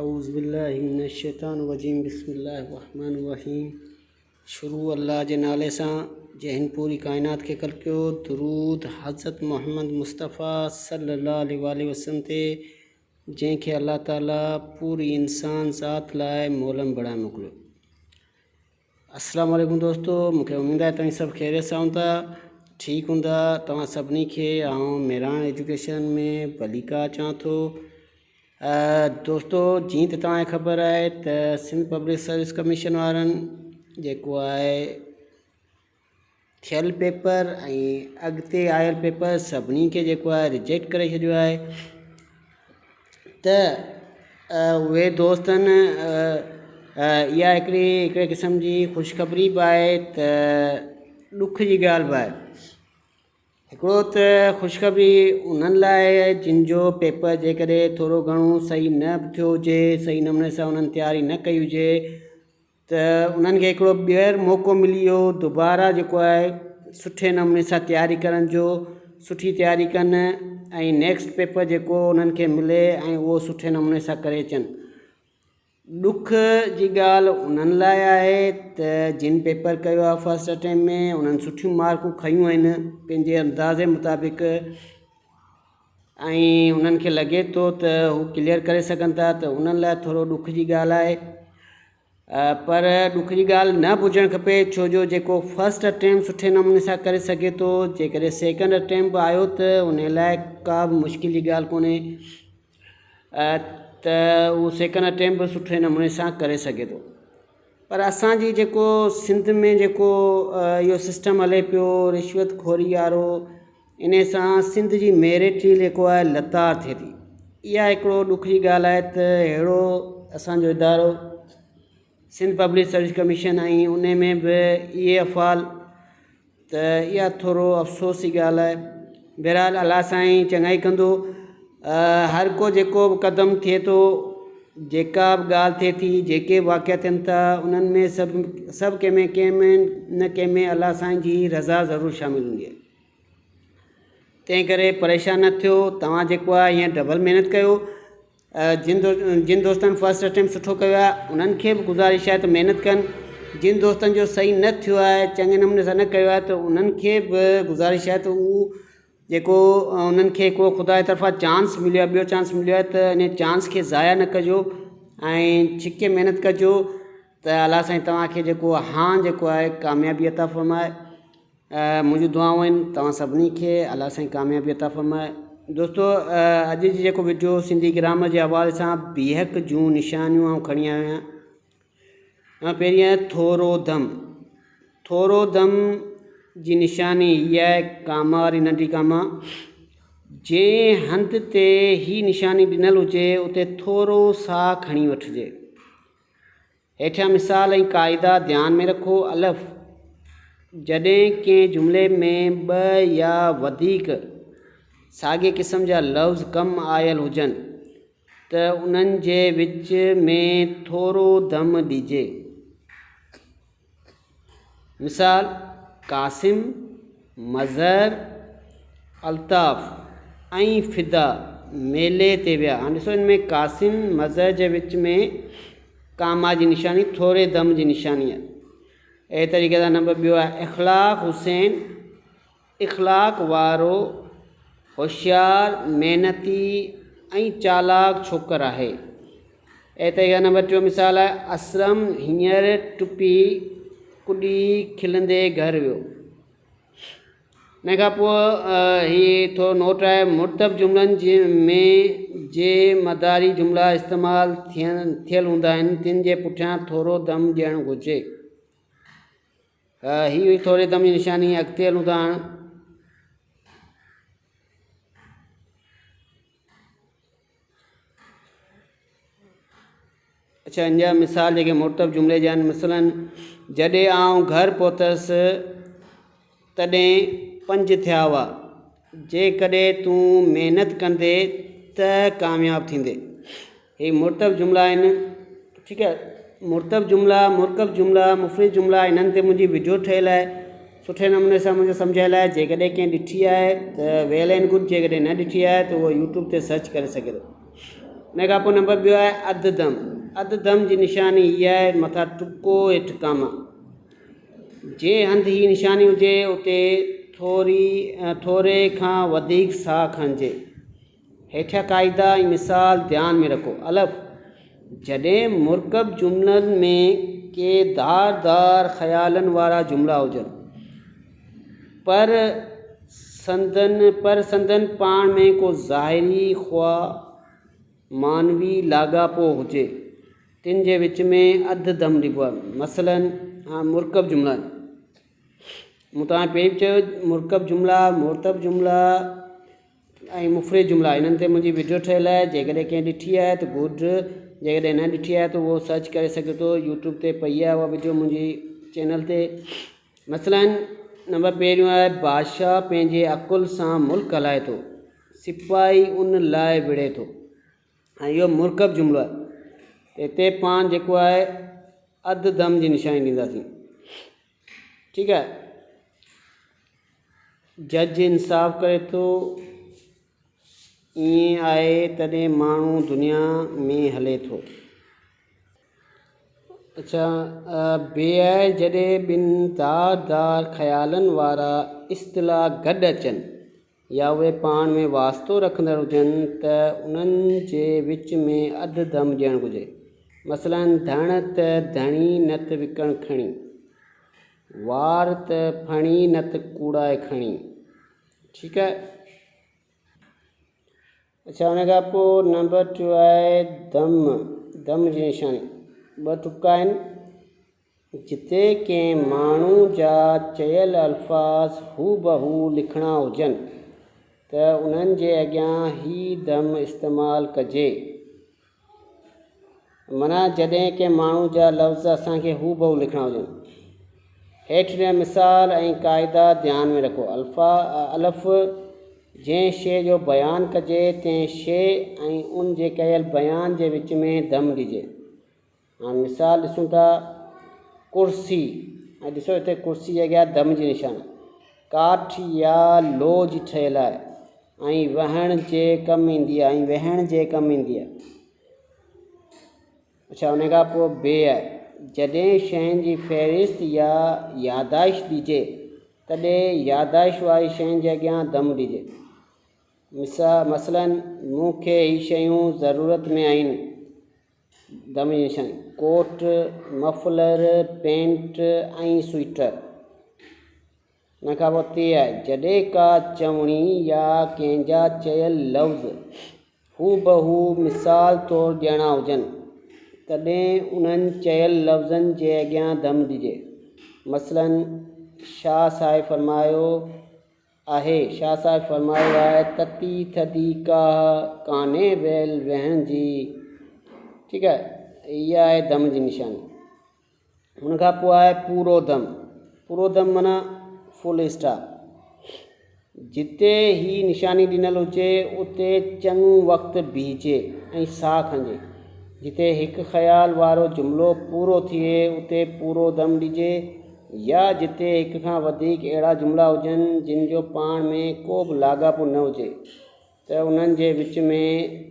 اعوذ بالله من الشيطان الرجيم بسم الله الرحمن الرحيم شروع الله جي نالي سان جنهن پوري ڪائنات کي خلقيو درود حضرت محمد مصطفيٰ صلي الله عليه واله وسلم تي جنهن کي الله تعالي پوري انسان ذات لاء مولم بڻائي موڪليو. السلام عليڪم دوستو مونکي اميد آهي توهين سڀ خيريت سان هوندا ٺيڪ هوندا توهان سڀني کي آئون مهراڻ ايجوڪيشن ۾ ڀليڪار چوان ٿو دوستو جيئن ته توهان کي خبر آهي ته سنڌ پبلڪ سروس ڪميشن وارن جيڪو آهي ٿيل پيپر ۽ اڳتي آيل پيپر سڀني کي جيڪو آهي رجيڪٽ ڪري ڇڏيو آهي ته اهي دوستن اها هڪڙي هڪڙي قسم جي خوشخبري به آهي ته ڏک جي ڳالهه به آهي هڪڙو ته خوشخبري انهن لاء آهي جن جو پيپر جيڪڏهن ٿورو گهڻو صحيح نه به ٿيو هجي صحيح نموني سان انهن تياري نه ڪئي هجي ته انهن کي هڪڙو ٻيهر موقعو ملي ويو دوباره جيڪو آهي سٺي نموني سان تياري ڪرڻ جو سٺي تياري ڪن ۽ نيڪسٽ پيپر جيڪو انهن کي ملي ۽ اهو سٺي نموني سان ڪري اچن ڏک جي ڳالهه انهن لاء آهي ته جن پيپر ڪيو آهي فرسٽ اٽيمپ ۾ انهن سٺيون مارڪون کنيون آهن پنهنجي اندازي مطابق ۽ انهن کي لڳي ٿو ته هو ڪليئر ڪري سگهن ٿا ته انهن لاء ٿورو ڏک جي ڳالهه آهي پر ڏک جي ڳالهه نه به هجڻ کپي ڇو جو جيڪو فرسٽ اٽيمپ سٺي نموني سان ڪري سگهي ٿو جيڪڏهن سيڪنڊ اٽيمپ به آيو ته ان لاء ڪا به مشڪل جي ڳالهه ڪونهي ته هو سيڪنڊ اٽيمپ به سٺي نموني سان ڪري سگهي ٿو پر اسان جي جيڪو سنڌ ۾ جيڪو اهو سسٽم هلي پيو رشوت خوري وارو ان سان سنڌ جي ميرٽ جي جيڪو آهي لتاڙ ٿئي ٿي اها هڪڙو ڏک جي ڳالهه آهي ته اهڙو اسانجو ادارو سنڌ پبلڪ سروس ڪميشن ۽ ان ۾ به اهي افعال ته اها ٿورو افسوس جي ڳالهه آهي. بهرحال الله سائين چڱائي ڪندو. هر ڪو جيڪو به قدم ٿئي ٿو، جيڪا به ڳالهه ٿئي ٿي، جيڪي به واقعا ٿين ٿا، انهن ۾ سڀ سڀ ڪنهن ۾ ڪنهن ۾ نه ڪنهن ۾ الله سائين جي رضا ضرور شامل هوندي آهي. تنهن ڪري پريشان نه ٿيو، توهان جيڪو آهي هينئر ڊبل محنت ڪيو. جن جن دوستن فرسٽ اٽيمپٽ سٺو ڪيو آهي انهن کي به گذارش آهي ته محنت ڪن جن دوستن جو صحيح نه ٿيو آهي چڱي نموني سان نه ڪيو آهي ته انهن کي به گذارش آهي ته هو جيڪو انهن کي هڪڙو خدا جي طرفان چانس مليو آهي ٻيو چانس مليو آهي ته ان چانس کي ضايع نه ڪجو ۽ ڇڪي محنت ڪجو ته الله سائين توهان کي جيڪو هان جيڪو آهي ڪاميابي عطا فرمائي منهنجون دعائون آهن توهان سڀني کي الله سائين ڪاميابي عطا فرمائي دوستو اڄ جي جيڪو وڊيو سنڌي گرامر جي حوالي سان بيهڪ جون نشانيون آئون کڻي آيو آهيان پهرين آهي ٿورو دم ٿورو دم جي نشاني هي آهي ڪاما واري ننڍي ڪاما جنهن هنڌ تي هي نشاني ڏنل هجي اتي ٿورو ساهه کڻي وٺجي هيٺيان مثال ۽ قاعدا ڌيان ۾ رکو، الف، جڏهن ڪنهن جملي ۾ ٻه يا وڌيڪ ساڳئي قسم جا لفظ ڪم آيل هجن ته انهن جي وچ ۾ ٿورو دم ڏجي. مثال، قاسم، مظهر، الطاف ۽ فدا ميلي تي ويا. هاڻ ڏسو ان ۾ قاسم، مظهر جي وچ ۾ ڪاما جي نشاني ٿوري دم جي نشاني آهي. اهڙي طريقي سان نمبر ٻيو آهي اخلاق حسين اخلاق وارو، هوشيار، محنتي ۽ چالاڪ ڇوڪر آهي. اهڙي نمبر ٽيون مثال آهي، اسلم هينئر ٽپي ڪڏي کلندي گهر ويو. ان کان پوء هي ٿورو نوٽ آهي، مرتب جملن ۾ جي مداري جملا استعمال ٿيل هوندا آهن، تن جي پٺيان ٿورو دم ڏيڻ گهرجي. هي هئي ٿوري دم جي نشاني اڳتي هلون ٿا هاڻ. اڇا ان جا مثال جيڪي مرتب جملي جا آهن مثلا جڏهن آئون گهر پهتس تڏهن پنج ٿيا هئا. جيڪڏهن تون محنت ڪندي ته ڪامياب ٿيندي. هي مرتب جملا آهن ٺيڪ آهي مرتب جملا مرڪب جملا مفرد جملا انهن تي منهنجي وڊيو ٺهيل آهي سٺي نموني سان منهنجو سمجهايل آهي جيڪڏهن ڪنهن ڏٺي آهي ته ويل اينڊ گڊ جيڪڏهن نه ڏٺي آهي ته اهو يوٽيوب تي سرچ ڪري سگهي ٿو. ان کان پوء نمبر ٻيو آهي اڌ دم. اڌ دم جي نشاني هيء آهي، مٿان ٽپڪو هيٺ ڪاما. جنهن هنڌ هي نشاني هجي اتي ٿوري ٿوري کان وڌيڪ ساهه کڻجي. هيٺيان قاعدا ۽ مثال ڌيان ۾ رکو. الف، جڏهن مرڪب جملن ۾ ڪي ڌار ڌار خيالن وارا جملا هجن، پر سندن پر سندن پاڻ ۾ ڪو ظاهري خواه معنوي لاڳاپو هجي، تن جي وچ ۾ اڌ دم ڏبو آهي. مثلاً، مرڪب جملا. مون توهان کي پهرين به چيو مرڪب جملا، مرتب جملا ۽ مفرد جملا انهن تي منهنجي وڊيو ٺهيل آهي جيڪڏهن ڪنهن ڏٺي آهي ته گڊ جيڪڏهن نه ڏٺي آهي ته اهو سرچ ڪري سگهي ٿو يوٽيوب تي پئي آهي اها وڊيو منهنجي چينل تي. مثلاً نمبر پهريون آهي بادشاهه پنهنجي عقل سان ملڪ هلائي ٿو، سپاهي ان لاء وڙهي ٿو ۽ اهو مرڪب جملو آهي ته هتي پاڻ جيڪو آهي اڌ دم جي نشاني ڏينداسين. ٺيڪ آهي جج انصاف ڪري ٿو ائين آهي تڏهن ماڻهو دنيا ۾ هلي ٿو. اڇا بي آهي جڏهن ٻن ڌار ڌار خيالن وارا اصطلاح گڏ اچن يا اهي پاڻ ۾ واسطو رکندڙ هجن ته انهن جي وچ ۾ اڌ دم ڏيڻ گهرجي. مثلاً ڌڻ ته ڌڻي نه ته وڪڻ کڻي. وار ته ڦڻي نه ته ڪوڙائي کڻي. ٺيڪ آهي. اڇا ان کان پوء نمبر ٽيون آهي دم، دم جي نشاني. ٻه ٽپڪا آهن. جتي ڪنهن ماڻهو جا چيل الفاظ هوبهو لکڻا هجن ته انهن جي اڳيان هي دم استعمال ڪجي. معنيٰ جڏهن ڪنهن ماڻهو جا لفظ اسان کي هوبهو لکڻا هجن. هيٺ ڏنل مثال ۽ قاعدا ڌيان ۾ رکو. الفا، الف، جنهن شيء جو بيان ڪجي تنهن شيء ۽ ان جي ڪيل بيان جي وچ ۾ دم ڏجي. هاڻ مثال ڏسون ٿا ڪرسي ۽ ڏسو هتي ڪرسي جي اڳيان دم جي نشان ڪاٺ يا لوهه جي ٺهيل آهي ۽ وهڻ جي ڪم ايندي آهي ۽ ويهڻ جي ڪم ايندي آهي اڇا ان کان پوء بي آهي جڏهن شين جي فهرست يا ياداشت ڏجي تڏهن ياداشت واري شين جي اڳيان دم ڏجي مثلا مون کي هي شيون ضرورت ۾ آهن دم جي نشاني، ڪوٽ، مفلر، پينٽ ۽ سوئيٽر. ان کان پوء تي آهي، جڏهن ڪا چوڻي يا ڪنهن جا چيل لفظ هوبهو مثال طور ڏيڻا هجن، تڏهن انهن چيل لفظن جي اڳيان دم ڏجي. مثلاً، شاهه صاحب فرمايو، آهي. شاهه صاحب فرمايو آهي، تتي ٿڌي ڪاهه ڪانهي ويل ويهڻ جي. ٺيڪ آهي، اها آهي دم جي نشاني. ان کان پوء آهي پورو دم. پورو دم معنيٰ فل اسٽاپ. جتي هي نشاني ڏنل هجي اتي چڱو وقت بيهجي ۽ ساهه کڻجي. جتي هڪ خيال وارو جملو پورو ٿئي اتي پورو دم ڏجي. يا جتي هڪ کان وڌيڪ اهڙا جملا هجن جن جو پاڻ ۾ ڪو به لاڳاپو نه هجي ته انهن جي وچ ۾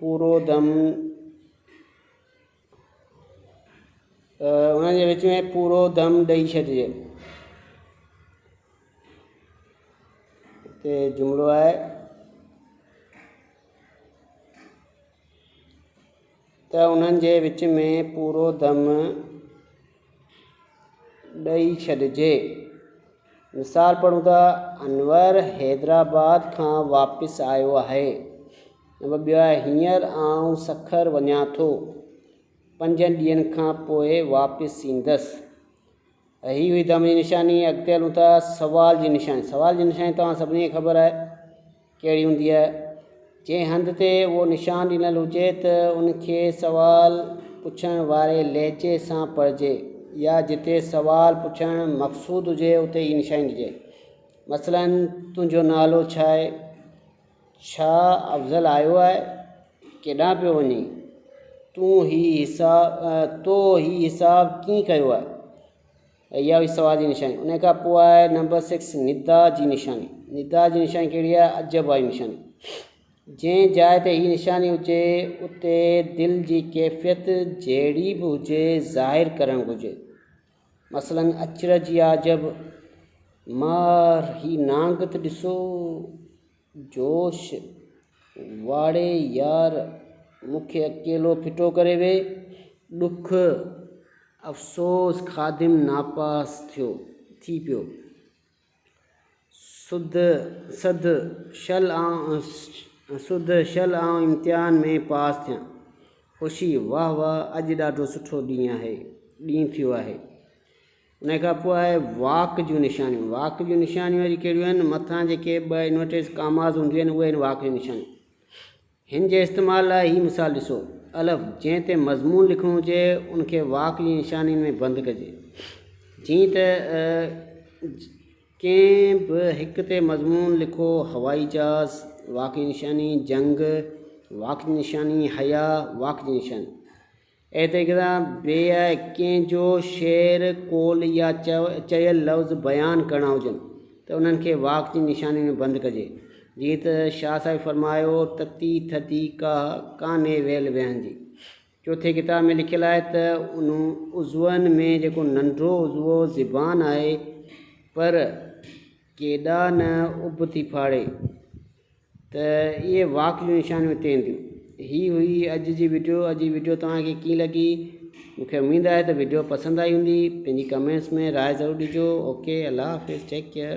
پورو دم انهن جي وچ ۾ پورو دم ڏئي ڇڏجي. هتي جملو آهي. ته انهن جي وچ ۾ پورو دم ڏئي ڇڏجي. مثال پڙهون ٿا، انور حيدرآباد کان واپس آيو آهي. نمبر ٻيو آهي، هينئر آئون سکر وڃان ٿو، پنجن ڏينهن کان پوء واپس ايندس. هي هئي دم جي نشاني. اڳتي هلون ٿا سوال جي نشاني. سوال جي نشاني توهان سڀني کي خبر آهي ڪهڙي هوندي آهي. جنهن هنڌ تي اهو نشان ڏنل هجي ته ان کي سوال پڇڻ واري لهجي سان پڙهجي يا جتي سوال پڇڻ مقصود هجي اتي هي نشاني ڏجي. مثلاً تنهنجو نالو ڇا آهي؟ ڇا افضل آيو آهي؟ ڪيڏانهن پيو وڃين؟ تون هي حساب تو هي حساب ڪيئن ڪيو آهي؟ اها هئي سوال جي نشاني. ان کان پوء آهي نمبر سڪس ندا جي نشاني. ندا جي نشاني ڪهڙي آهي؟ عجب واري نشاني. جنهن جاء تي هي نشاني هجي، اتي دل جي ڪيفيت جهڙي به هجي، ظاهر ڪرڻ گهرجي. مثلاً اچرج يا عجب، مار هي نانگ ته ڏسو، جوش، واڙي يار مون کي اڪيلو ڦٽو ڪري وي، ڏک، افسوس خادم ناپاس ٿيو ٿي پيو. سڌ، سڌ، شل آئون سڌ، شل آئون امتحان ۾ پاس ٿيان. خوشي، واهه واهه اڄ ڏاڍو سٺو ڏينهن آهي، ڏينهن ٿيو آهي. ان کان پوء آهي واڪ جون نشانيون. واڪ جون نشانيون وري ڪهڙيون آهن؟ مٿان جيڪي ٻه انورٽيڊ ڪاماز هونديون آهن اهي آهن واڪ جون نشانيون. هن جي استعمال لاء هي مثال ڏسو. الف، جنهن تي مضمون لکڻو هجي ان کي واڪ جي نشانين ۾ بند ڪجي. جيئن ته ڪنهن به هڪ تي مضمون لکو هوائي جهاز، واڪ جي نشاني، جنگ، واڪ جي نشاني، حيا، واڪ جي نشاني. اهڙي طريقي سان بي آء ڪنهن جو شعر، قول يا چيل لفظ بيان ڪرڻا هجن ته انهن کي واڪ جي نشاني ۾ بند ڪجي. جيئن ته شاهه صاحب فرمايو، تتي ٿڌي ڪاهه، ڪانهي ويل ويهن جي. چوٿين ڪتاب ۾ لکيل آهي ته ان عضون ۾ جيڪو ننڍو عضوو زبان آهي پر ڪيڏا نه اڀ ٿي ڦاڙي. ته اهي واڪ جون نشانيون اتي اينديون. هي هئي اڄ جي وڊيو اڄ جي وڊيو توهان کي ڪيئن لڳي مون کي اميد آهي ته وڊيو پسند آئي هوندي پنهنجي ڪمينٽس ۾ راء ضرور ڏجو اوڪي الله حافظ ٽيڪ ڪيئر.